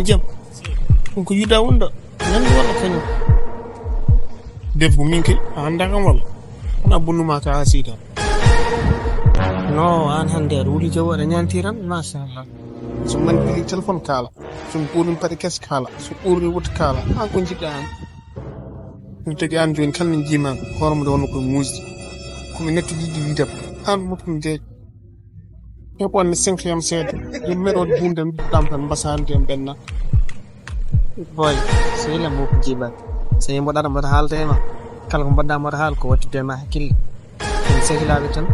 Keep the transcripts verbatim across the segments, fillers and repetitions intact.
Jam. Ɗum ko yuda wonɗo. Nandi walla kañum. Defgo min kay a annda kam walla. Kono a bonnuma ka a siita. No an hannde aɗa wuli jawo aɗa ñantiran machallah. So mani pili téléphone kaala. So ɓuurin paɗe kes kaala. So ɓuurin wot kaala. An ko jiɗɗa an. Ɗum tagi an jooni kala ne jiimaami hoore mum nde wonno koye muusde. Komi nette jiɗɗi yiidam. An motum deeƴ. Heɓonde cinq yam seeɗa. Ɗum meɗo bunde ɗam tan mbasande en ɓenna. Boy, sehila mum ko jiiɓat. So yimɓe ɗaɗa mbaɗa haalde e ma, kala ko mbaɗɗa mbaɗa haal ko wattude e ma hakkille. Ɗum sehilaaɓe tan.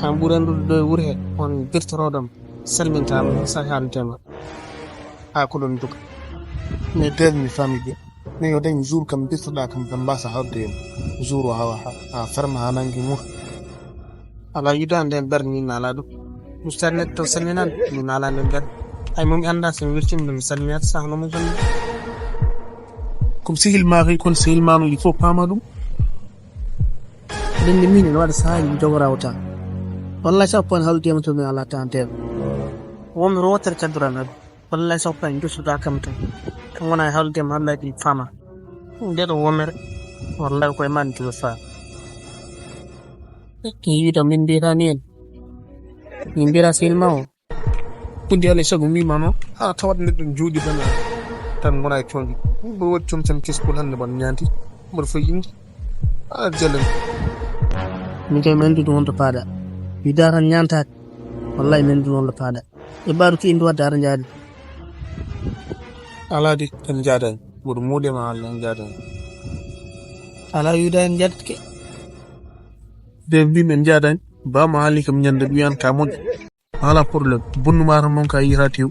Kam ɓuri anndude ɗo e wuro he, on birtoroɗo ma, salmintaama, sehilaaɓe ma. Haa ko ɗon duka. Mais deeƴ mi famille. Mais yo dañ jour kam mbirtoɗa kam tan mbasa hawde en. Jour o hawa ha ferma ha nangi mur. Ala yuda nden ɓerde min naala ɗum. Ustad net to salminan min naala nden ɓerde. Ay mum anda so mi wirtini ɗum salminat sahno mum tan. Comme sehil ma kay kon sehil ma no il faut pama ɗum. Ɗen ni min ene waɗa sahaji mi jogora o tan. Wallahi sappo en hawlidema to min ala tan teeɗo. Wonmi rotere kadduran abi. Wallahi so ko en dusuda kam tan. Ko wona e haalde ma Allah ɗi fama. Nde ɗo womere. Wallahi koye man duwa fa. Yiida min mbiyata ni en. Min mbiyata silma o. Ɓuddi alay sago mbima noon. Ha tawat neɗɗo jooɗi tan. Tan gona e coñɗi. Mboɗo waɗi com tan keskol hannde mbaɗa ñaanti. Mboɗo fayi indi. A jalan. Min kay mi anndude wonto paada. Yiida tan ñaantaade. Wallahi mi anndude wonto paada. E ɓaaruki inde wadde aɗa njaadi. Alaa de, en njaadaani. Mboɗo muuɗe ma Allah, en njaadaani. Alaa wiide en njaadetke. De mbimi en njaadaani. Ba ma haali kam ñande ɗum yan ka moƴƴo. Alaa problème. Bonnu ma tan noon ka yiyata tew.